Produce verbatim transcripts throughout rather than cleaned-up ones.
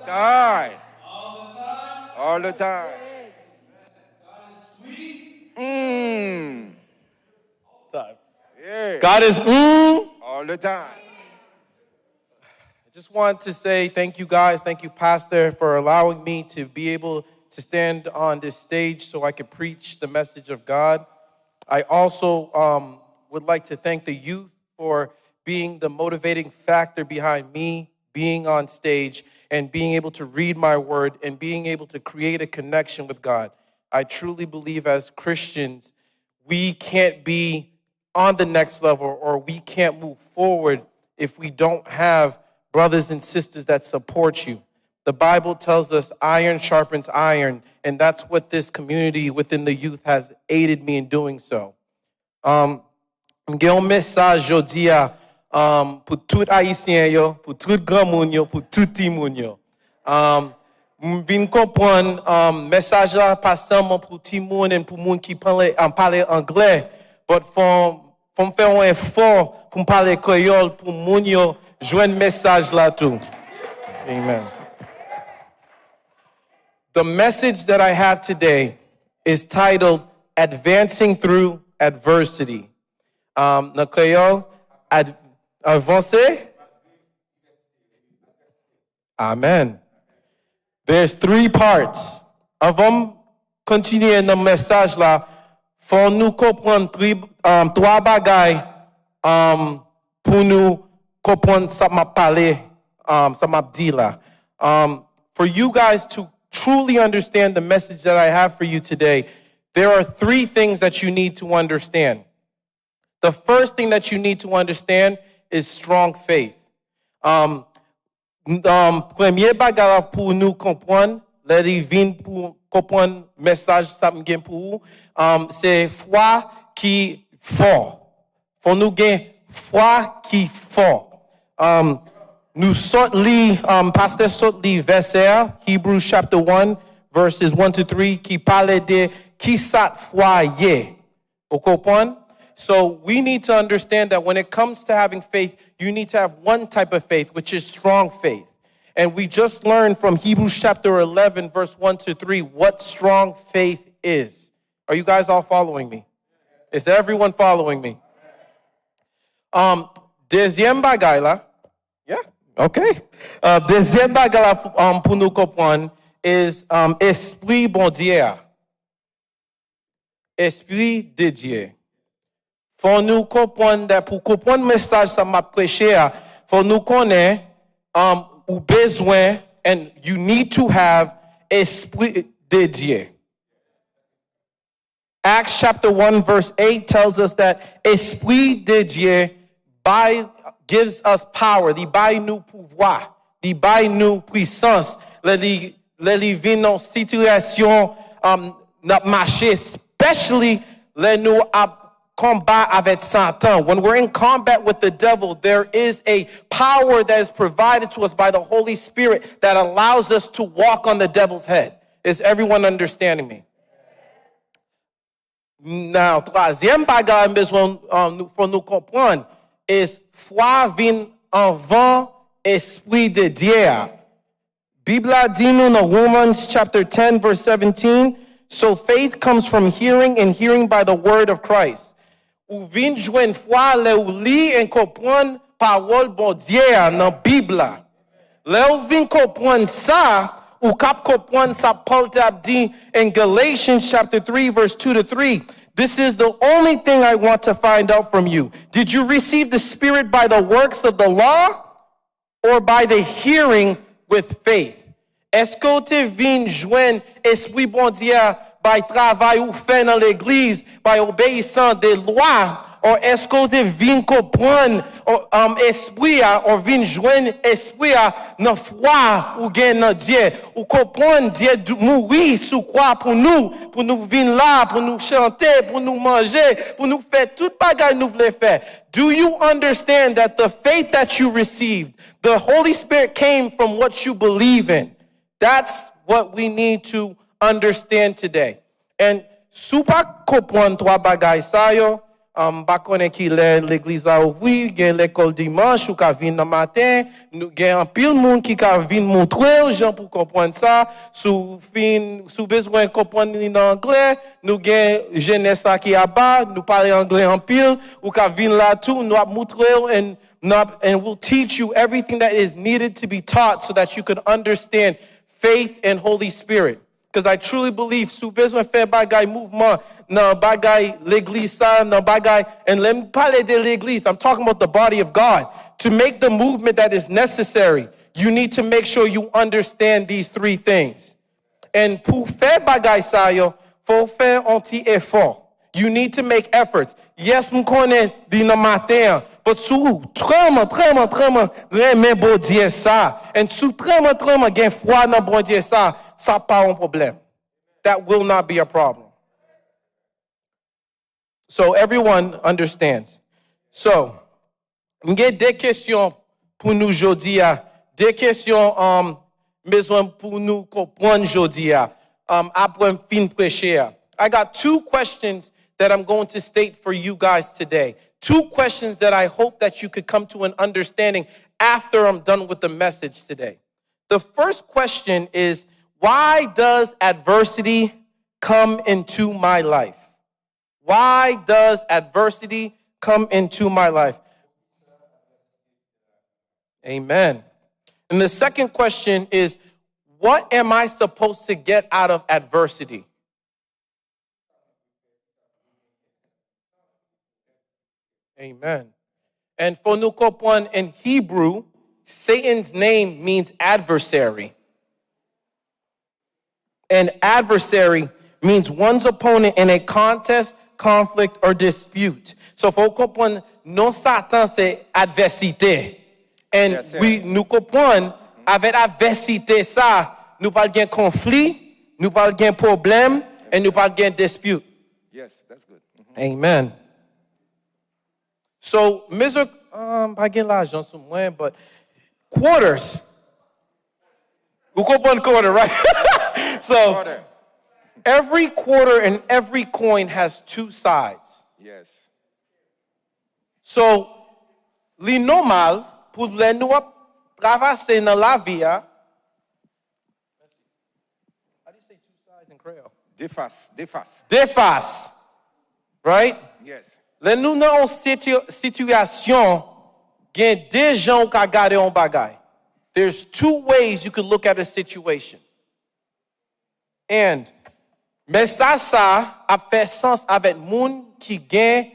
Time. All the time. Mm. Time. Yeah. God is mm. All the time. I just want to say thank you guys, thank you, Pastor, for allowing me to be able to stand on this stage so I could preach the message of God. I also um, would like to thank the youth for being the motivating factor behind me being on stage and being able to read my word and being able to create a connection with God. I truly believe as Christians, we can't be on the next level or we can't move forward if we don't have brothers and sisters that support you. The Bible tells us iron sharpens iron, and that's what this community within the youth has aided me in doing so. Um, m gen yon mesaj jodi a um, pou tout Ayisyen yo, pou tout granmoun yo, pou tout timoun yo. Um, m vin konprann um, mesaj la pa sèlman pou timoun and pou moun ki pale, um, pale anglè, but fò, fò m fè yon efò pou m pale kreyòl pou moun yo jwenn mesaj la tou. Amen. The message that I have today is titled Advancing Through Adversity. Um, nan kreyòl, ad, avanse. Amen. There's three parts. Anvan m kontinye nan mesaj la, fò nou konprann tri, um, twa bagay um, pou nou konprann sa m ap pale, um, sa m ap di la. Um, for you guys to truly understand the message that I have for you today, there are three things that you need to understand. The first thing that you need to understand is strong faith. Um, um, premye bagay la pou nou konprann, lè li vin pou konprann mesaj sa m gen pou ou, um, se fwa ki fò. Fò nou gen fwa ki fò. Um, nou sot li, um, pastè sot li vèsè a, Hebrews chapter one, verses one to three, ki pale de ki sa fwa ye. Ou konprann? So we need to understand that when it comes to having faith, you need to have one type of faith, which is strong faith. And we just learned from Hebrews chapter eleven, verse one to three, what strong faith is. Are you guys all following me? Is everyone following me? Um, dezyèm bagay la, yeah, okay. Uh, dezyèm bagay la um, pou nou konprann is um, espri Bondye a. Espri de Dye. Fò nou konprann that pou konprann mesaj sa m ap preche a, fò nou konnen um, ou bezwen and you need to have espri de Dye. Acts chapter one verse eight tells us that espri de Dye by, gives us power. Li bay nou pouvwa. Li bay nou pwisans. Lè li, lè li vin nan sitiyasyon um, n ap mache, especially lè nou ap konba avèk Satan. When we're in combat with the devil, there is a power that is provided to us by the Holy Spirit that allows us to walk on the devil's head. Is everyone understanding me? Now, twazyèm bagay m bezwen um, nou, fò nou konprann is fwa vin anvan espri de Dye a. Bib la di nou nan Romans chapter ten verse seventeen, so faith comes from hearing and hearing by the word of Christ. Ou vin jwenn fwa lè ou li e konprann pawòl Bondye a nan Bib la. Lè ou vin konprann sa, ou kap konprann sa Paul t ap di in Galatians chapter three verse two to three. This is the only thing I want to find out from you. Did you receive the Spirit by the works of the law or by the hearing with faith? Èske w te vin jwenn Espri Bondye a bay travay ou fè nan legliz, bay obeyisan de lwa, o èske w te vin konprann um, Espri a, o vin jwenn Espri a nan fwa ou gen nan Dye? Ou konprann Dye mouri sou kwa pou nou, pou nou vin la, pou nou chante, pou nou manje, pou nou fè tout bagay nou vle fè. Do you understand that the faith that you received, the Holy Spirit came from what you believe in? That's what we need to understand today. And si w pa konprann twa bagay sa yo, M pa konnen ki lè legliz la ouvri, gen lekòl dimanch, ou ka vin nan maten. Nou gen anpil moun ki ka vin montre w jan pou konprann sa. Si w fin, si w bezwen konprann li nan anglè, nou gen jenès la ki aba, nou pale anglè anpil. Ou ka vin la tou, nou ap montre w and, nou ap, and we'll teach you everything that is needed to be taught so that you can understand faith and Holy Spirit. Because I truly believe, si w bezwen fè bagay mouvman nan bagay legliz sa, nan bagay, and lè m pale de legliz, I'm talking about the body of God. To make the movement that is necessary, you need to make sure you understand these three things. And pou w fè bagay sa yo, fò w fè yon ti efò. You need to make efforts. Yes, m konnen li nan maten an. But si w trèman, trèman, trèman renmen Bondye sa, and si w trèman, trèman gen fwa nan Bondye sa, sa pa yon pwoblèm. That will not be a problem. So everyone understands. So, m gen de kesyon pou nou jodi a. De kesyon, um, m bezwen pou nou konprann jodi a. Um, apre m fin preche a. I got two questions that I'm going to state for you guys today. Two questions that I hope that you could come to an understanding after I'm done with the message today. The first question is, why does adversity come into my life? Why does adversity come into my life? Amen. And the second question is, what am I supposed to get out of adversity? Amen. And fò nou konprann, in Hebrew, Satan's name means adversary. An adversary means one's opponent in a contest, conflict, or dispute. So, fò w konprann, non Satan se advèsite. And Yes, sir. we, nou konprann, avèk advèsite sa, nou pral gen konfli, nou pral gen pwoblèm, and nou pral gen dispute. Yes, that's good. Mhm. Amen. So, mezanmi, um, pa gen lajan sou mwen, but quarters. Ou konprann quarter, right? So, Quarter. every quarter and every coin has two sides. Yes. So, li nòmal pou lè nou ap travèse nan lavi a, How do you say two sides in Creole? De fas, de fas. De fas. Right? Yes. Lè nou nan yon siti-, sitiyasyon, gen de jan ou ka gade yon bagay. There's two ways you can look at a situation. And mesaj sa ap fè sans avèk moun ki gen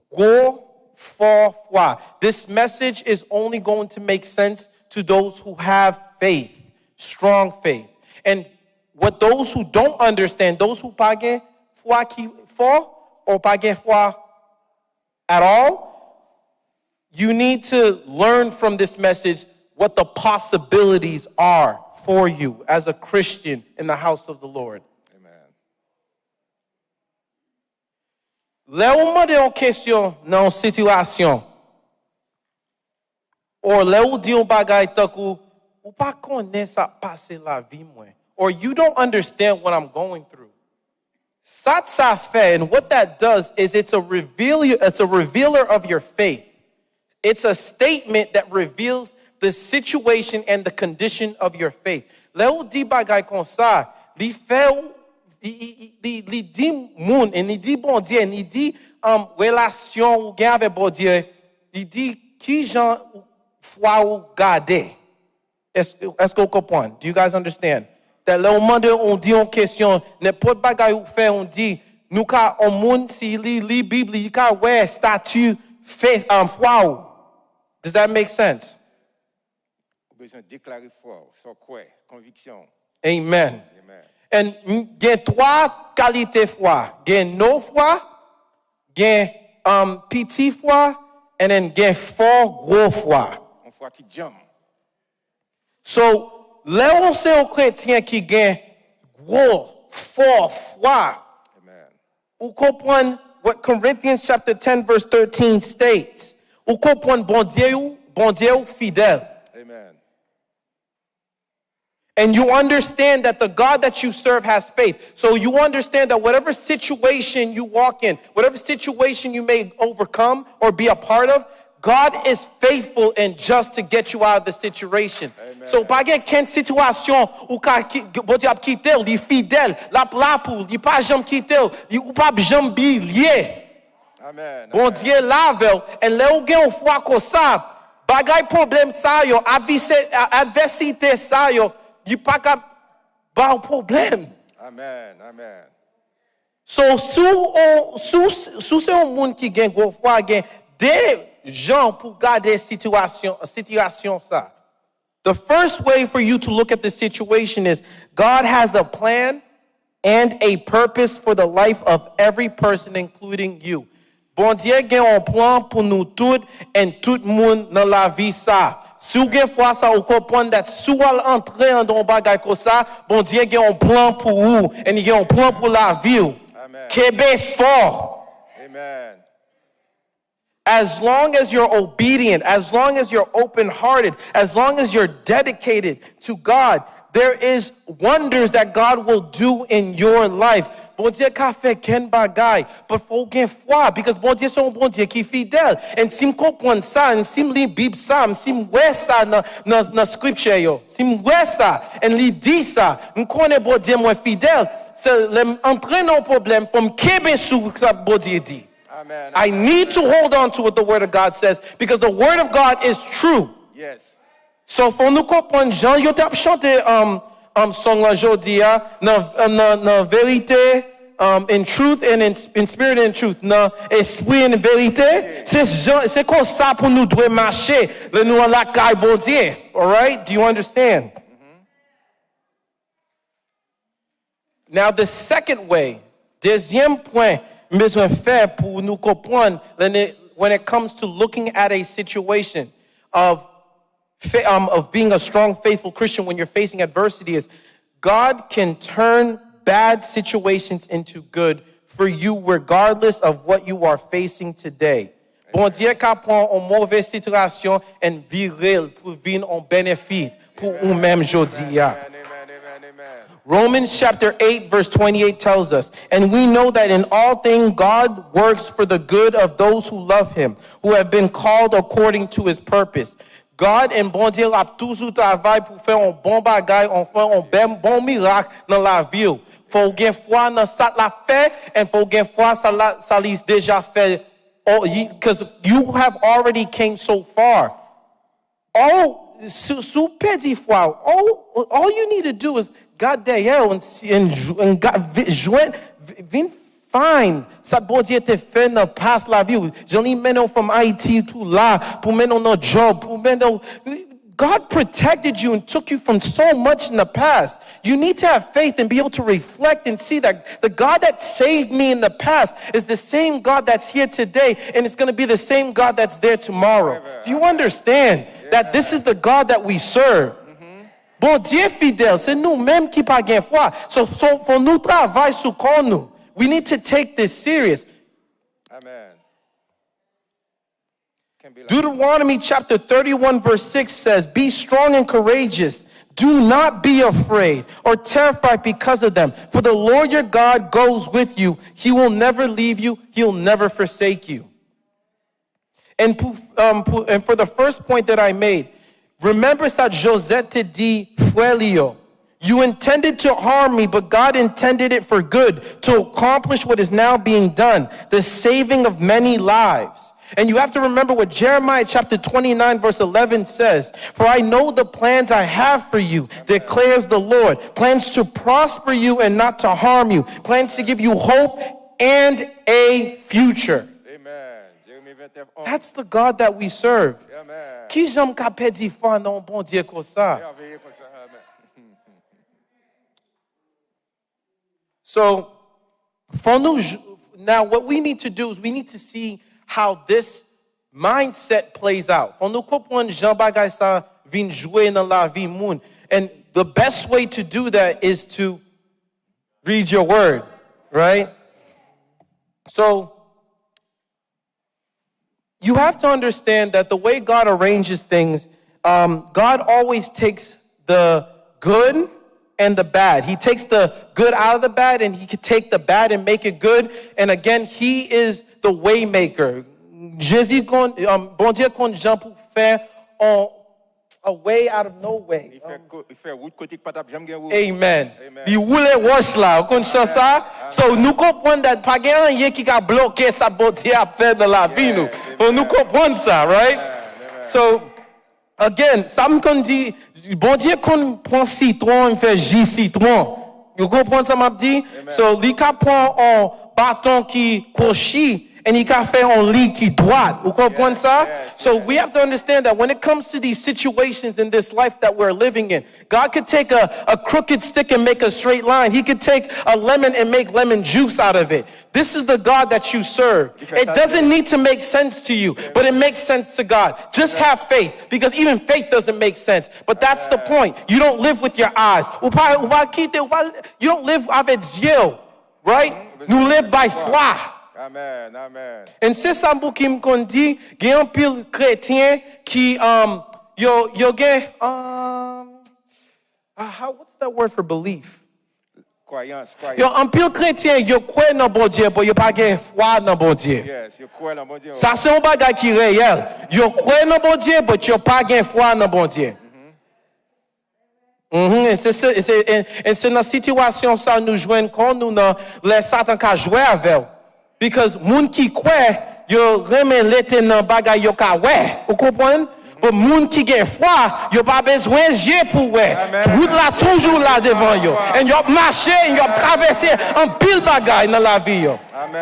gwo fò fwa. This message is only going to make sense to those who have faith, strong faith. And what those who don't understand, those who pa gen fwa ki fò, or pa gen fwa at all, you need to learn from this message what the possibilities are for you as a Christian in the house of the Lord. Amen. Lè ou mande yon kesyon nan yon sitiyasyon, or lè ou di yon bagay tankou, ou pa konnen sa k pase lavi mwen, or you don't understand what I'm going through. Sa sa fè, and what that does is it's a reveal, it's a revealer of your faith. It's a statement that reveals the situation and the condition of your faith. Lè ou di bagay konsa, li fè ou, li, li, li, li, li di moun, e li di Bondye, e li di, um, relasyon ou gen avèk Bondye, li di kijan fwa ou gade. Èske, èske w konprann? Do you guys understand? That lè w mande, w di yon kesyon, nenpòt bagay ou fè, w di, nou ka, yon moun, si li li Bib, li ka wè stati fè, um, fwa w. Does that make sense? Ou bezwen deklare fwa w, sa w kwè, konviksyon w. Amen. Amen. And m-, gen twa kalite fwa. Gen no fwa, gen, um, piti fwa, and then gen fò gwo fwa. Yon fwa ki djanm. So, lè ou se yon kretyen ki gen gwo, fò fwa, Amen. Ou konprann what Corinthians chapter ten verse thirteen states. Ou konprann Bondye ou, Bondye ou fidèl. Amen. And you understand that the God that you serve has faith. So you understand that whatever situation you walk in, whatever situation you may overcome or be a part of, God is faithful and just to get you out of the situation. So pa gen kenn sitiyasyon ou ka ki- Bondye ap kite w, li fidèl, l ap la pou ou, li pa janm kite w, li- ou p ap janm bilye. Amen. Bondye la avè w. And lè ou gen yon fwa konsa, bagay pwoblèm sa yo, avise- a- advèsite sa yo, li pa ka ba w pwoblèm. Amen. Amen. So, si w si w- si w se yon moun ki gen gwo fwa, gen de jan pou gade sitiyasyon sitiyasyon sa. The first way for you to look at the situation is God has a plan and a purpose for the life of every person, including you. Bondye gen yon plan pou nou tout and tout moun nan lavi sa. Si w gen fwa sa, ou konprann that si w al antre andan yon bagay konsa, Bondye gen yon plan pou ou and li gen yon plan pou lavi w. Amen. Kenbe fò. Amen. As long as you're obedient, as long as you're open hearted, as long as you're dedicated to God, there is wonders that God will do in your life. Bondye ka fè kenn bagay, but fò w gen fwa, because Bondye se yon Bondye ki fidèl. And si m konprann sa, and si m li Bib sa, and si m wè sa nan, nan, nan scripture yo, si m wè sa, and li di sa, m konnen Bondye mwen fidèl, se lè m antre nan yon pwoblèm, fò m kenbe sou sa Bondye di. Amen. I need to hold on to what the Word of God says because the Word of God is true. Yes. So, fò nou konprann jan yo t ap chante um, um, song lan jodi a, nan, nan, nan verite, um, in truth and in, in spirit and in truth, nan espri and verite, se jan- se konsa pou nou dwe mache lè nou an lakay Bondye. Alright? Do you understand? Now, the second way, dezyèm pwen m bezwen fè pou nou konprann lè ne- when it comes to looking at a situation of, fa- um, of being a strong, faithful Christian when you're facing adversity is God can turn bad situations into good for you regardless of what you are facing today. Bondye ka pran yon move sitiyasyon and vire l pou vin yon benefit pou ou menm jodi a. Amen. Amen. Amen. Amen. Romans chapter eight verse twenty-eight tells us, and we know that in all things God works for the good of those who love him, who have been called according to his purpose. God and Bondye ap toujou travay pou fè yon bon bagay, yon fè yon bèl bon mirak nan lavi w. Fò w gen fwa nan sa l ap fè, and fò w gen fwa sa la- sa li deja fè. Oh, because you have already came so far. All, si, si w pèdi fwa, all, all you need to do is gad dèyè w and, si- and, and gad, vi- jwenn, vi- vin find sa Bondye te fè nan past lavi w. Jan li mennen w from Ayiti tou la, pou mennen w nan job, pou mennen w God protected you and took you from so much in the past. You need to have faith and be able to reflect and see that the God that saved me in the past is the same God that's here today and it's going to be the same God that's there tomorrow. Do you understand that this is the God that we serve? Bondye fidèl, se nou menm ki pa gen fwa. So, so fò nou travay sou kò nou. We need to take this serious. Amen. Can be like Deuteronomy chapter thirty-one, verse six says, be strong and courageous. Do not be afraid or terrified because of them, for the Lord your God goes with you. He will never leave you, he'll never forsake you. And, pou, um, pou, and for the first point that I made, remember sa Joseph te di frè li yo. You intended to harm me, but God intended it for good to accomplish what is now being done, the saving of many lives. And you have to remember what Jeremiah chapter twenty-nine, verse eleven says, for I know the plans I have for you, declares the Lord, plans to prosper you and not to harm you, plans to give you hope and a future. Amen. Jeremi venteneuf, onz. That's the God that we serve. Amen. Ki jan m ka pèdi fwa nan yon Bondye konsa? Merveilleux konsa. Amen. So, fò nou j- now what we need to do is we need to see how this mindset plays out. Fò nou konprann jan bagay sa vin jwe nan lavi moun. And the best way to do that is to read your word, right? So, you have to understand that the way God arranges things, um, God always takes the good and the bad. He takes the good out of the bad, and he can take the bad and make it good. And again, he is the way maker. Jezi konn, um, Bondye konn jan pou fè on a way out of no way. Li fè, ko- li fè wout kote k pa t ap janm gen wout. Amen. Li woule wòch la. Ou konn chan sa? So, nou konprann that pa gen anyen ki ka bloke sa Bondye ap fè nan lavi nou. Fò nou konprann sa, right? So, again, sa m konn di, Bondye konn pran sitwon, li fè ji sitwon. Ou konprann sa m ap di? So, li ka pran on baton ki kwochi, and li ka fè on liy ki dwat. Ou konprann sa? So we have to understand that when it comes to these situations in this life that we're living in, God could take a, a crooked stick and make a straight line. He could take a lemon and make lemon juice out of it. This is the God that you serve. It doesn't need to make sense to you, but it makes sense to God. Just have faith, because even faith doesn't make sense. But that's the point. You don't live with your eyes. Ou pa, ou pa kite, ou pa, you don't live avèk zye w, right? Nou live by foi. Amen, amen. And se sa Bouki m konn di, gen anpil kretyen ki um, yo, yo gen um, uh, how, what's that word for belief? Kwayans, Yo, kwayans. Anpil kretyen, yo kwè nan Bondye, but yo pa gen fwa nan Bondye. Yes, yo kwè nan Bondye. Sa se yon bagay ki reyèl. Yo kwè nan Bondye, but yo pa gen fwa nan Bondye. Mhm, e se, se, se, e, e se nan sitiyasyon sa nou jwenn kò nou nan lè Satan ka jwe avè w. Because moun ki kwè, yo renmen rete nan bagay yo ka wè. Ou konprann? But moun ki gen fwa, yo pa bezwen zye pou wè. Wout la toujou la devan yo. And yo ap mache, and yo ap travèse anpil bagay nan lavi yo.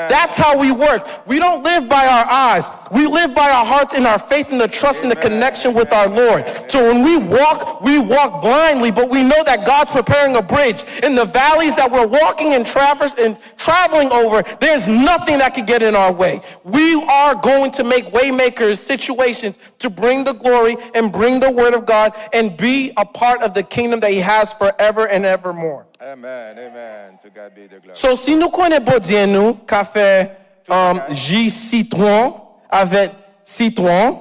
That's how we work. We don't live by our eyes. We live by our hearts and our faith and the trust and the connection with our Lord. So when we walk, we walk blindly, but we know that God's preparing a bridge. In the valleys that we're walking and traverse and traveling over, there's nothing that can get in our way. We are going to make waymakers situations to bring the glory and bring the word of God and be a part of the kingdom that he has forever and evermore. Amen, amen. To God be the glory. So si nou konnen Bondye nou ka fè um, ji sitwon avèk sitwon,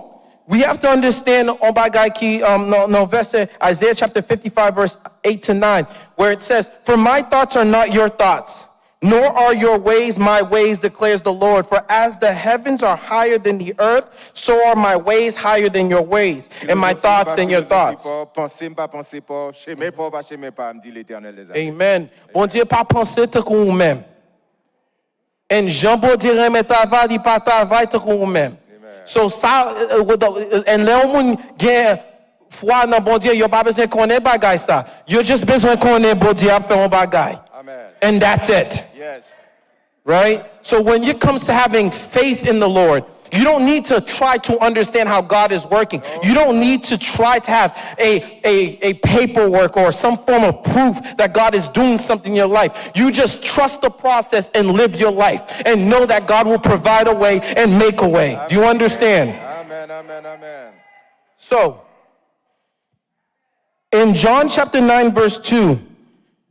we have to understand on bagay ki um, nan, nan vèsè Isaiah chapter fifty-five verse eight to nine, where it says, "For my thoughts are not your thoughts, nor are your ways my ways, declares the Lord. For as the heavens are higher than the earth, so are my ways higher than your ways, and my thoughts than your thoughts." Panse m pa panse pa w, chemen pa w pa chemen pa m, di Letènèl dèzame. Amen. Bondye pa panse tankou ou menm. And jan Bondye renmen travay, li pa travay tankou ou menm. So sa, uh, uh, and lè yon moun gen fwa nan Bondye, yo pa bezwen konnen bagay sa. Yo just bezwen konnen Bondye ap fè yon bagay. Amen. And that's it. Yes. Right? So when it comes to having faith in the Lord, you don't need to try to understand how God is working. You don't need to try to have a, a, a paperwork or some form of proof that God is doing something in your life. You just trust the process and live your life and know that God will provide a way and make a way. Do you understand? Amen, amen, amen. So, in John chapter nine, verse two,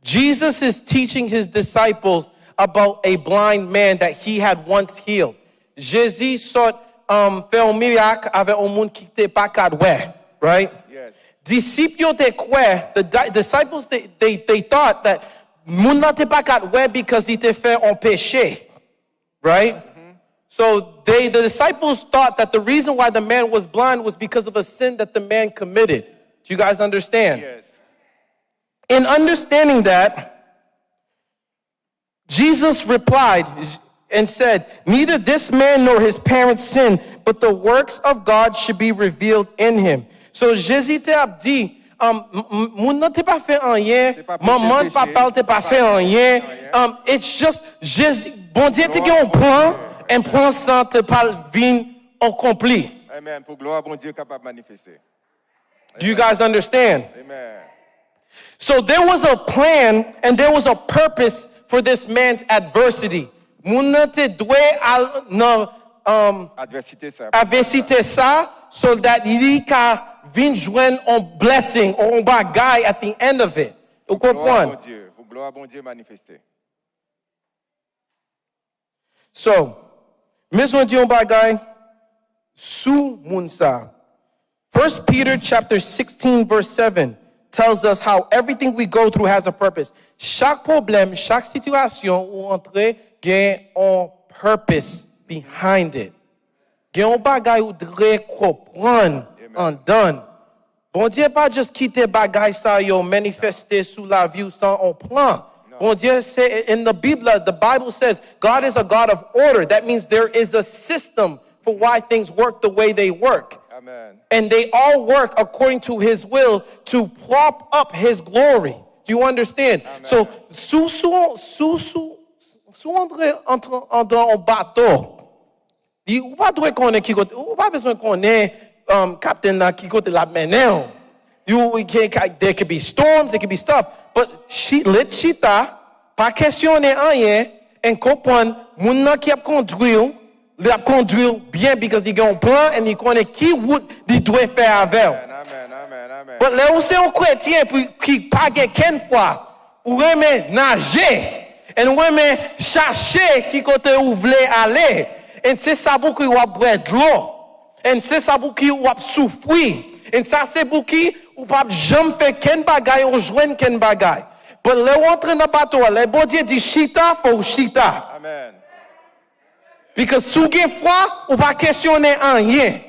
Jesus is teaching his disciples about a blind man that he had once healed. Jezi sot um, fè yon mirak avè yon moun ki te pa ka wè, right? Yes. Disip yo te kwè, the di- disciples, they, they, they thought that moun nan te pa ka wè because li te fè yon peche, right? So they, the disciples thought that the reason why the man was blind was because of a sin that the man committed. Do you guys understand? Yes. In understanding that, Jesus replied and said, "Neither this man nor his parents sinned, but the works of God should be revealed in him." So Jezi te ap di, um, m- m- moun nan te pa fè anyen, manman l, papa l te pa fè anyen. Um, it's just, Jezi, Bondye te gen yon plan, and plan sa te pral vin akonpli. Amen. Pou glwa Bondye kapab manifeste. Do you guys understand? Amen. So there was a plan and there was a purpose for this man's adversity. Moun nan te dwe al nan um, Advèsite sa. advèsite sa so that li ka vin jwenn on blessing or on bagay at the end of it. Ou Glwa konprann? Bondye. Pou glwa Bondye manifeste. So, mezwen di yon bagay sou moun sa. First Peter chapter sixteen verse seven. tells us how everything we go through has a purpose. Chak pwoblèm, chak sitiyasyon ou antre gen yon purpose behind it. Gen yon bagay ou dwe konprann andan. Bondye pa just kite bagay sa yo manifeste sou lavi w san yon plan. Bondye se, in the Bible, the Bible says God is a God of order. That means there is a system for why things work the way they work. And they all work according to his will to prop up his glory. Do you understand? So, sou, sou, sou, sou, sou antre, antre andan yon bato, li, ou pa dwe konnen ki kote, ou pa bezwen konnen um, kaptenn nan ki kote l ap mennen w. You, we can, there could be storms, it could be stuff. But chi, ret chita, pa kesyone anyen, and konprann moun nan ki ap kondwi w, li ap kondwi w byen because li gen yon plan and li konnen ki wout li dwe fè avè w. But lè ou se yon kretyen pou, ki pa gen kenn fwa, ou renmen naje, and ou renmen chache ki kote ou vle ale, and se sa pou ki w ap bwè dlo, and se sa pou ki w ap soufri, and sa se pou ki ou p ap janm fè kenn bagay ou jwenn kenn bagay. But lè w antre nan bato a, lè Bondye di chita, fò w chita. Because si w gen fwa, ou pa kesyone anyen.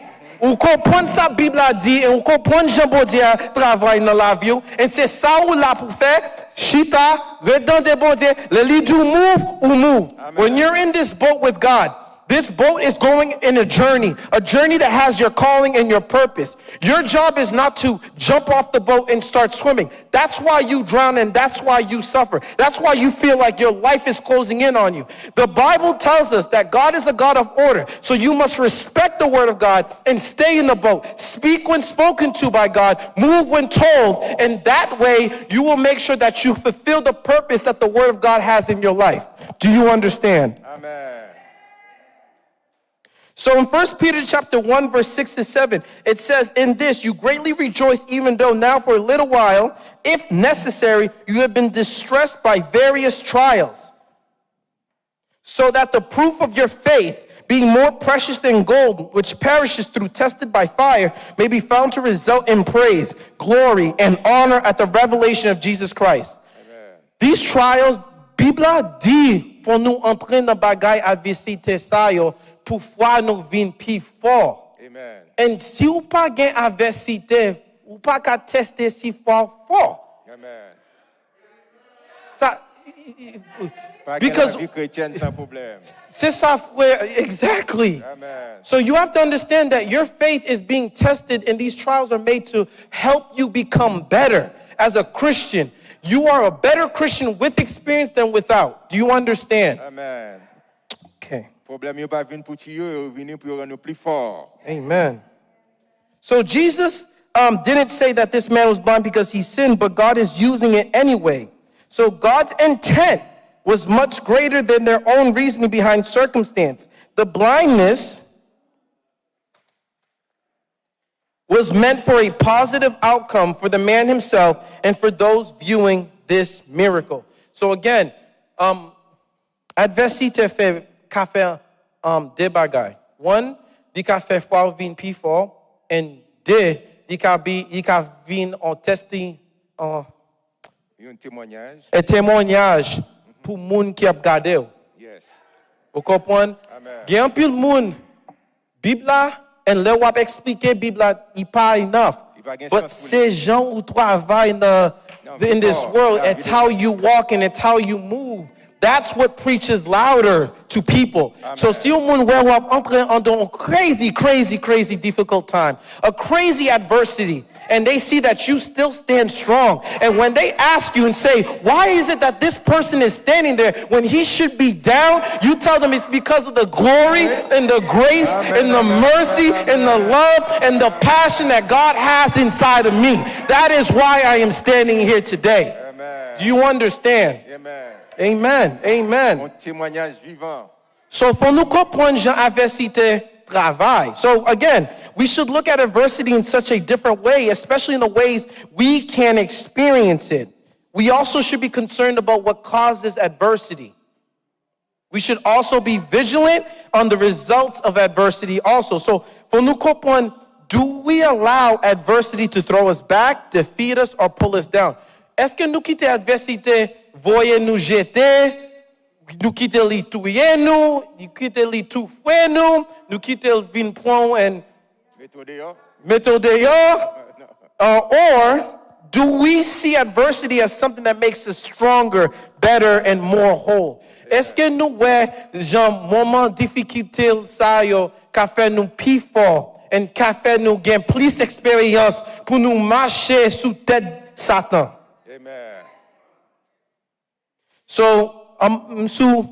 Ou konprann sa Bib la di e ou konprann jan Bondye a travay nan lavi w. E se sa ou la pou fè, chita, ret tande Bondye. Lè li di w move, ou move. When you're in this boat with God, this boat is going in a journey, a journey that has your calling and your purpose. Your job is not to jump off the boat and start swimming. That's why you drown and that's why you suffer. That's why you feel like your life is closing in on you. The Bible tells us that God is a God of order. So you must respect the word of God and stay in the boat. Speak when spoken to by God, move when told, and that way you will make sure that you fulfill the purpose that the word of God has in your life. Do you understand? Amen. So in First Peter chapter one, verse six to seven, it says, "In this you greatly rejoice, even though now for a little while, if necessary, you have been distressed by various trials, so that the proof of your faith, being more precious than gold, which perishes through tested by fire, may be found to result in praise, glory, and honor at the revelation of Jesus Christ." These trials, Bib la di fò nou antre nan bagay advèsite sa yo pou fwa nou vin pi fò. And si w pa gen advèsite, ou pa ka teste si fwa w fò. Sa, because lavi kretyèn san pwoblèm. Se sa, frè, exactly. So you have to understand that your faith is being tested and these trials are made to help you become better as a Christian. You are a better Christian with experience than without. Do you understand? Amen. Okay. Pwoblèm yo pa vin pou tiye w, yo vini pou yo rann ou pli fò. Amen. So Jesus um, didn't say that this man was blind because he sinned, but God is using it anyway. So God's intent was much greater than their own reasoning behind circumstance. The blindness was meant for a positive outcome for the man himself and for those viewing this miracle. So again, um, advèsite fè, ka fè um, de bagay. One, li ka fè fwa w vin pi fò. And de, li ka, bi, li ka vin on testi, on, yon temwanyaj. E temwanyaj pou moun ki ap gade w. Ou konprann? Gen anpil moun, Bib la, and lè w ap eksplike Bib la, li pa enough. But se jan ou travay nan, in this world, it's how you walk and it's how you move. That's what preaches louder to people. So si yon moun wè w ap antre andan yon crazy, crazy, crazy difficult time, a crazy adversity, and they see that you still stand strong. And when they ask you and say, "Why is it that this person is standing there when he should be down?" You tell them, "It's because of the glory and the grace and the mercy and the love and the passion that God has inside of me. That is why I am standing here today." Do you understand? Amen. Amen. Yon temwanyaj vivan. So, fò nou konprann jan advèsite travay. So, again, we should look at adversity in such a different way, especially in the ways we can experience it. We also should be concerned about what causes adversity. We should also be vigilant on the results of adversity also. So, fò nou konprann Do we allow adversity to throw us back, defeat us, or pull us down? Èske nou kite advèsite voye nou jete, nou kite li touye nou, nou kite li toufe nou, nou kite l vin pran w and Mete w deyò. mete w deyò? Uh, or do we see adversity as something that makes us stronger, better, and more whole? Èske nou wè jan moman difikilte sa yo ka fè nou pi fò and ka fè nou gen plis eksperyans pou nou mache sou tèt Satan? Amen. So, um, m sou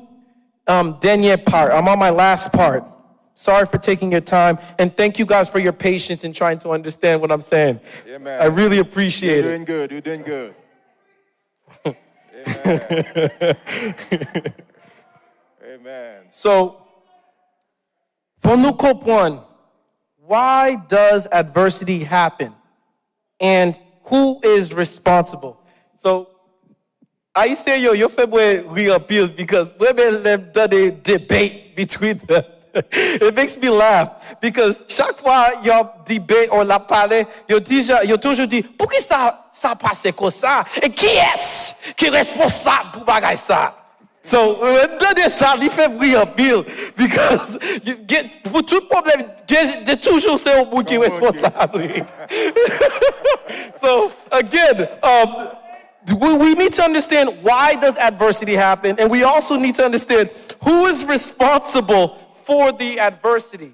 um, dènye part. I'm on my last part. Sorry for taking your time, and thank you guys for your patience in trying to understand what I'm saying. Yeah, man. I really appreciate You're it. Doing good. You're doing good. Amen. Amen. So, pou nou konprann, why does adversity happen? And who is responsible? So, Ayisyen yo, yo fè mwen ri anpil because mwen menm lè m tande debate between them, it makes me laugh because chak fwa y ap debate or l ap pale, yo deja, yo toujou di, poukisa sa pase konsa? E kiyès ki responsab pou bagay sa? So, mwen tande sa, li fè m ri anpil because you get, pou tout pwoblèm, gen, gen toujou se yon moun ki responsab. So, again, um, we, we need to understand why does adversity happen, and we also need to understand who is responsible for the adversity.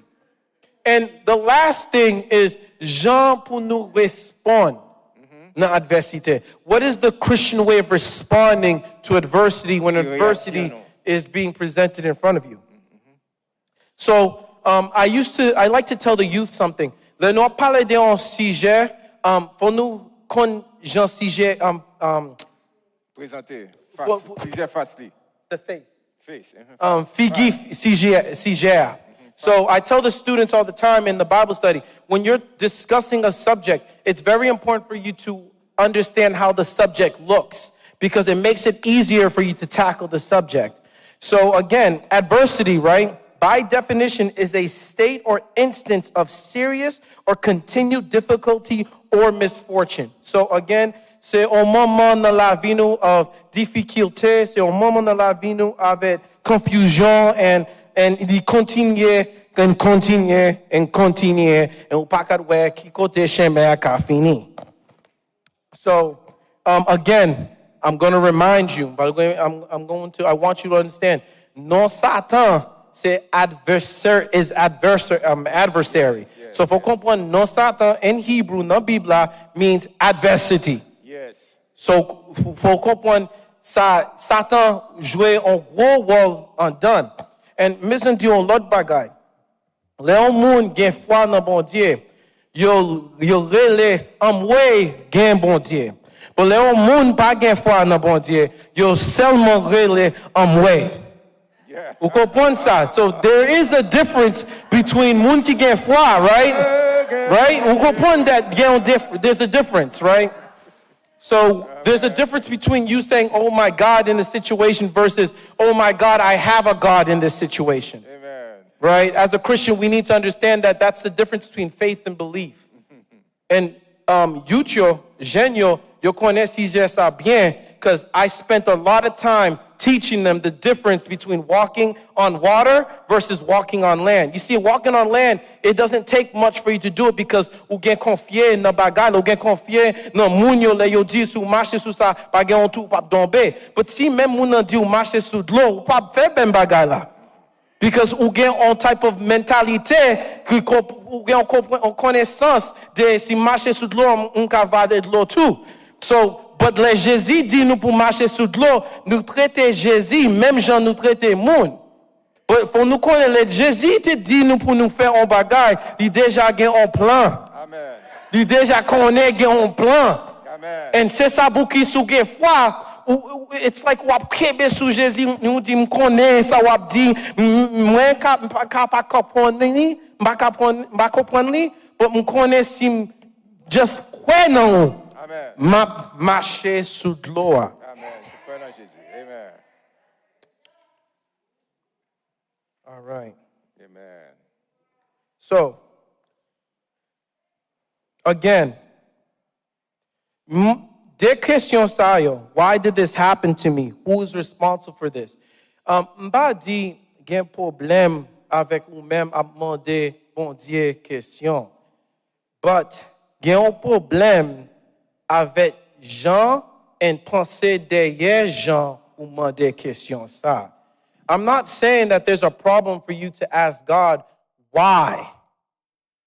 And the last thing is, jan pou nou responn nan advèsite. What is the Christian way of responding to adversity when adversity is being presented in front of you? So, um, I used to, I like to tell the youth something. Lè nou ap pale de yon sijè, um, fò nou konn jan sijè, um, um, Prezante. Fas. Plizyè fas li. The face. Face. Um, figi sijè, sijè a. So I tell the students all the time in the Bible study, when you're discussing a subject, it's very important for you to understand how the subject looks because it makes it easier for you to tackle the subject. So again, adversity, right, by definition, is a state or instance of serious or continued difficulty or misfortune. So again, se yon moman nan lavi nou of difikilte, se yon moman nan lavi nou avèk konfizyon and, and li kontinye, and kontinye, and kontinye, and ou pa ka wè ki kote chemen a ka fini. So, um, again, I'm going to remind you, but I'm, I'm going to, I want you to understand, non Satan se adversary, is adversary, um, adversary. So, fò konprann, non Satan in Hebrew, nan Bib la, means adversity. Yes. So, fò konprann sa, Satan jwe yon gwo wòl andan. And mezanmi, di yon lòt bagay. Lè yon moun gen fwa nan Bondye, yo, yo rele anmwey gen Bondye. But lè yon moun pa gen fwa nan Bondye, yo sèlman rele anmwey. Ou konprann sa? So there is a difference between moun ki gen fwa, right? Right? Ou konprann that gen yon dif- there's a difference, right? So there's a difference between you saying, "Oh my God," in the situation versus, "Oh my God, I have a God in this situation." Amen. Right? As a Christian, we need to understand that that's the difference between faith and belief. And um, youth yo, jèn yo, yo konnen sijè sa byen, because I spent a lot of time teaching them the difference between walking on water versus walking on land. You see, walking on land, it doesn't take much for you to do it because ou gen konfye nan bagay la, ou gen konfye nan moun yo lè yo di si w mache sou sa, pa gen yon tou w p ap tonbe. But si menm moun nan di w mache sou dlo, ou p ap fè menm bagay la. Because ou gen yon type of mentalite ki ou gen yon konesans de si m mache sou dlo, m ka vale dlo tou. So, but lè Jezi di nou pou mache sou dlo, nou trete Jezi menm jan nou trete moun. But fò nou konnen lè Jezi te di nou pou nou fè yon bagay, li deja gen yon plan. Li deja konnen gen yon plan. And se sa pou ki si w gen fwa, it's like w ap kenbe sou Jezi, ou di m konnen sa w ap di, mwen ka, m pa ka pa konprann li, m pa ka prann, m pa konprann li, but m konnen si m just kwè nan ou, m ap mache sou dlo a. Amen. Se kwè nan Jezi. Amen. All right. Amen. So, Again, m- de kesyon sa yo, why did this happen to me? Who is responsible for this? Um, m pa di gen pwoblèm avèk ou menm ap mande Bondye kesyon. But gen yon pwoblèm avèk jan and panse dèyè jan ou mande kesyon sa. I'm not saying that there's a problem for you to ask God why.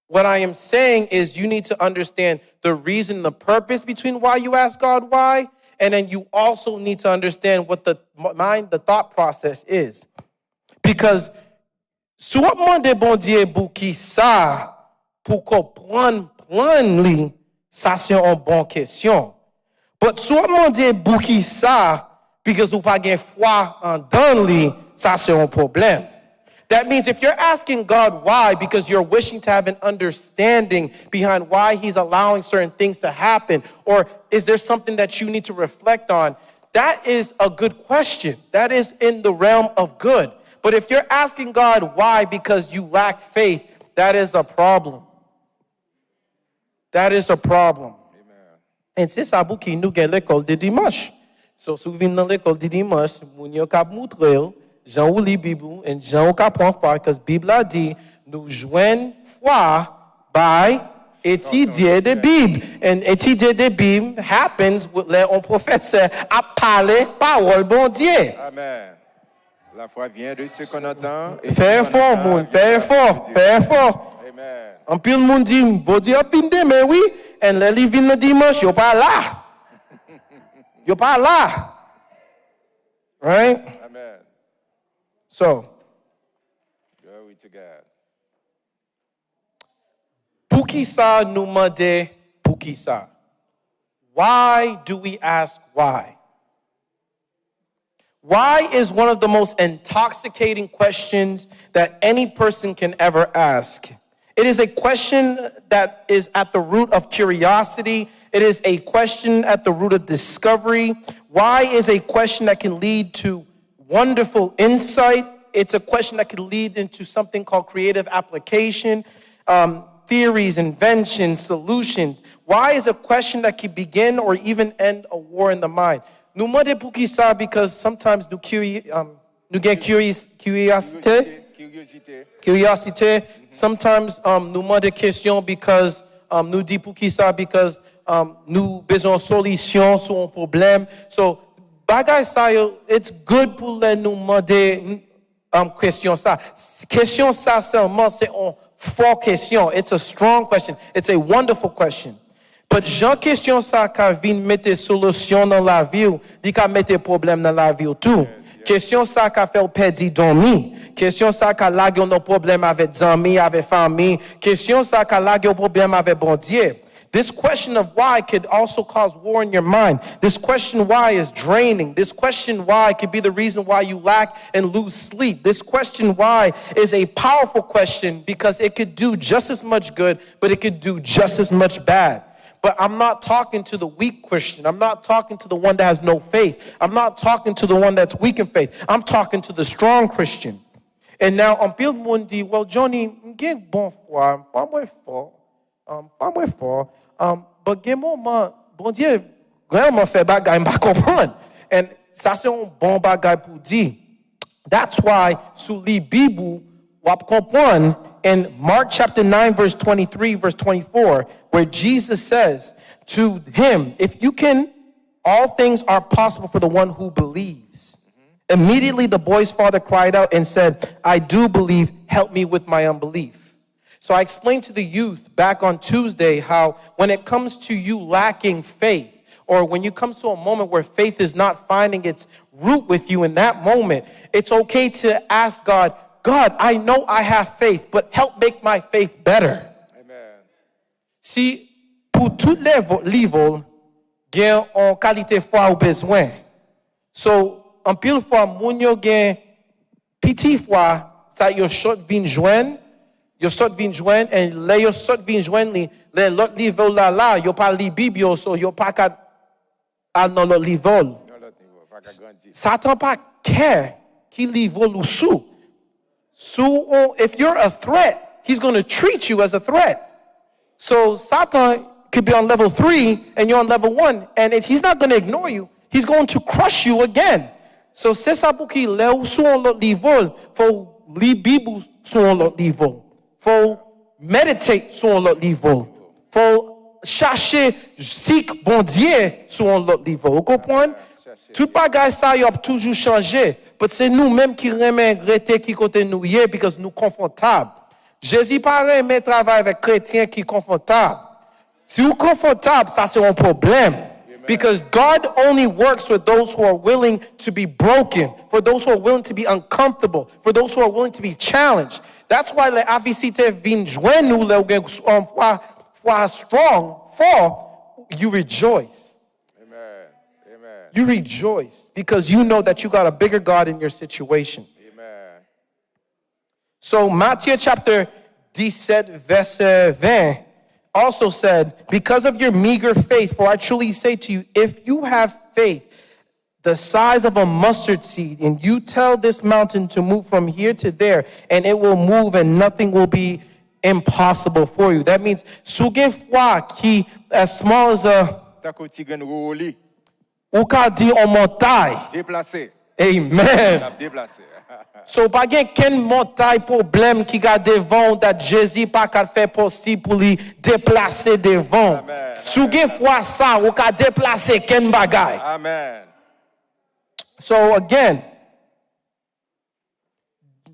What I am saying is you need to understand the reason, the purpose between why you ask God why, and then you also need to understand what the mind, the thought process is. Because si w ap mande Bondye poukisa pou konprann plan li, sa se yon bon kesyon. But si w ap mande poukisa, because ou pa gen fwa andan li, sa se yon pwoblèm. That means if you're asking God why because you're wishing to have an understanding behind why he's allowing certain things to happen, or is there something that you need to reflect on, that is a good question. That is in the realm of good. But if you're asking God why because you lack faith, that is a problem. That is a problem. And se sa pou ki nou gen lekòl de dimanch. So, si w vin nan lekòl de dimanch, moun yo ka moutre w jan ou li Bib ou, and jan ou ka pran fwa, 'cause Bib la di nou jwenn fwa by etidye de Bib. And etidye de Bib happens lè yon pwofesè ap pale pawòl Bondye. Amen. La foi vient de ce qu'on entend. Fè efò, moun, fè efò, fè efò. Anpil moun di, Bondye ap vin demen, wi. And lè li vin nan dimanch, yo pa la. Yo pa la. Right? Amen. So, Glory to God. Poukisa nou mande poukisa? Why do we ask why? Why is one of the most intoxicating questions that any person can ever ask. It is a question that is at the root of curiosity. It is a question at the root of discovery. Why is a question that can lead to wonderful insight. It's a question that could lead into something called creative application, um, theories, inventions, solutions. Why is a question that could begin or even end a war in the mind. Nou mande poukisa because sometimes nou, curi, um, nou gen curious, curiosity. Curiosité. Curiosity. Sometimes um, nou mande kesyon because um, nou di poukisa because um, nou bezwen yon solisyon sou yon pwoblèm. So, bagay sa yo, it's good pou lè nou mande um, kesyon sa. Kesyon sa sèlman se yon fò kesyon. It's a strong question. It's a wonderful question. But jan kesyon sa ka vin mete solisyon nan lavi w, li ka mete pwoblèm nan lavi w tou. Kesyon sa ka fè w pèdi dòmi. Kesyon sa ka lage w nan pwoblèm avèk zanmi, avèk fanmi. Kesyon sa ka lage w pwoblèm avèk Bondye. This question of why could also cause war in your mind. This question why is draining. This question why could be the reason why you lack and lose sleep. This question why is a powerful question because it could do just as much good, but it could do just as much bad. But I'm not talking to the weak Christian. I'm not talking to the one that has no faith. I'm not talking to the one that's weak in faith. I'm talking to the strong Christian. And now, anpil moun di, well, Johnny, m gen bon fwa, fwa mwen fò. Um, fwa mwen fò. Um, but gen moman, Bondye rèlman fè bagay m pa konprann. And sa se yon bon bagay pou di. That's why sou li Bib ou, w ap konprann in Mark chapter nine verse twenty-three, verse twenty-four, where Jesus says to him, if you can, all things are possible for the one who believes. Immediately the boy's father cried out and said, I do believe, help me with my unbelief. So I explained to the youth back on Tuesday how when it comes to you lacking faith, or when you come to a moment where faith is not finding its root with you in that moment, it's okay to ask God, God, I know I have faith, but help make my faith better. Amen. Si pou tout level, level gen yon kalite fwa ou bezwen. So, anpil fwa, moun yo gen piti fwa, sa yo sot vin jwenn, yo sot vin jwenn, and lè yo sot vin jwenn li, lè lòt level la la, yo pa li Bib yo, so yo pa ka al nan lòt level. Yon lòt nivo, pa ka grandi. Satan pa kè ki level ou sou. Sou, if you're a threat, he's going to treat you as a threat. So Satan could be on level three and you're on level one, and if he's not going to ignore you, he's going to crush you again. So se sa pou ki lè ou sou yon lòt nivo, fò w li Bib ou sou yon lòt nivo. Fò w meditate sou yon lòt nivo. Fò w chache sik Bondye sou yon lòt nivo. Ou konprann? Tout bagay sa yo ap toujou chanje. But se nou menm ki renmen rete ki kote nou ye because nou konfòtab. Jezi pa renmen travay avèk kretyen ki konfòtab. Si ou konfòtab, sa se yon pwoblèm. Because God only works with those who are willing to be broken, for those who are willing to be uncomfortable, for those who are willing to be challenged. That's why lè advèsite vin jwenn ou, lè ou gen um, fwa, fwa strong, fò, you rejoice. Amen. Amen. You rejoice because you know that you got a bigger God in your situation. Amen. So Matthieu chapter dix-sept, verset vingt also said, because of your meager faith, for I truly say to you, if you have faith the size of a mustard seed, and you tell this mountain to move from here to there, and it will move, and nothing will be impossible for you. That means, si w gen fwa ki as small as a, Tankou ti grenn wowoli, ou ka di yon montay. Deplase. Amen. L ap deplase. So, pa gen kenn montay pwoblèm ki ka devan w that Jezi pa ka fè posib pou li deplase devan w. Amen. Si w gen fwa sa, ou ka deplase kenn bagay. Amen. So, again,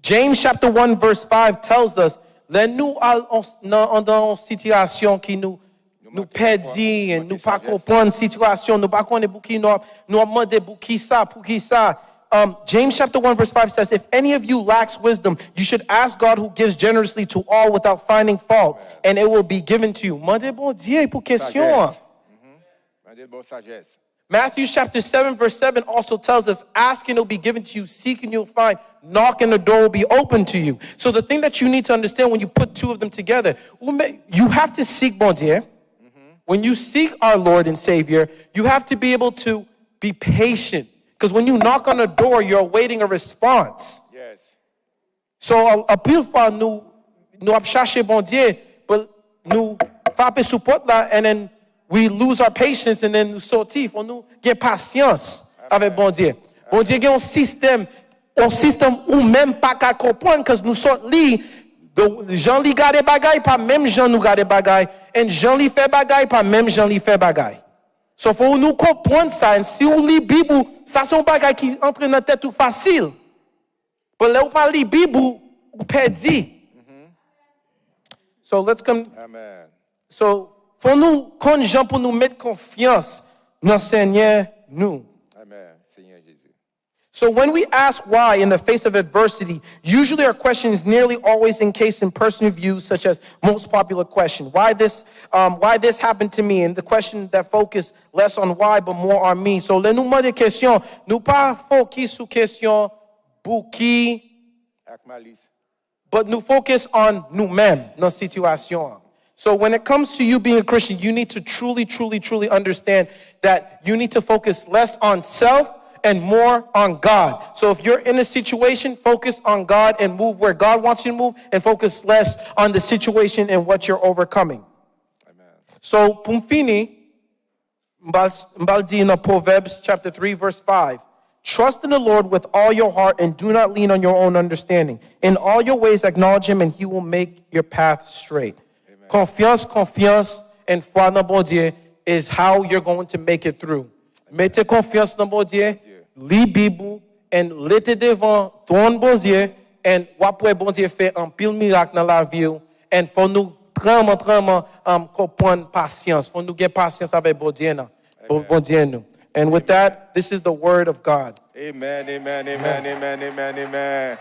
James chapter one verse five tells us, lè nou al on- nan andan yon sitiyasyon ki nou nou pèdi, and nou pa konprann sitiyasyon, nou pa konnen pou ki nou ap nou ap mande pou ki sa, pou ki sa. Um, James chapter one verse five says, if any of you lacks wisdom, you should ask God who gives generously to all without finding fault, and it will be given to you. Mande Bondye pou kesyon an. Mande l ba w sajès. Matthew chapter seven verse seven also tells us, ask and it will be given to you, seek and you'll find, knock and the door will be open to you. So the thing that you need to understand when you put two of them together, ou men- you have to seek Bondye. When you seek our Lord and Savior, you have to be able to be patient. Because when you knock on the door, you're awaiting a response. Yes. So, a- anpil fwa nou nou ap chache Bondye, but nou frape sou pòt la, and then we lose our patience, and then nou soti. Fò nou gen pasyans avèk Bondye. Bondye gen yon sistèm, yon sistèm ou menm pa ka konprann, cause nou sot li, do- jan li gade bagay pa menm jan nou gade bagay, and jan li fè bagay pa menm jan li fè bagay. So fò nou konprann sa, and si ou li Bib ou, sa se yon bagay ki antre nan tèt ou fasil. But lè ou pa li Bib ou, ou pèdi. So let's come. Amen. So fò nou konn jan pou nou met konfyans nan Senyè nou. Amen. Seigneur Jésus. So when we ask why in the face of adversity, usually our question is nearly always encased in personal views, such as most popular question, why this, um, why this happened to me, and the question that focus less on why but more on me. So lè nou mande kesyon, nou pa fokis sou kesyon pou ki, Ak malis. but nou focus on nou menm nan sitiyasyon an. So when it comes to you being a Christian, you need to truly, truly, truly understand that you need to focus less on self and more on God. So if you're in a situation, focus on God and move where God wants you to move, and focus less on the situation and what you're overcoming. Amen. So pou m fini, m pral, m pral di nan Proverbs chapter three verse five, trust in the Lord with all your heart and do not lean on your own understanding. In all your ways acknowledge him and he will make your path straight. Konfyans, konfyans, and fwa nan Bondye is how you're going to make it through. Mete konfyans nan Bondye, li Bib ou, and lete devan twòn Bondye, and w ap wè Bondye fè anpil mirak nan lavi w, and fò nou tranman, tranman um, konprann pasyans. Fò nou gen pasyans avèk Bondye nan. Bon- Bondye nou. And with that, this is the word of God. Amen, amen, amen, amen, amen, amen.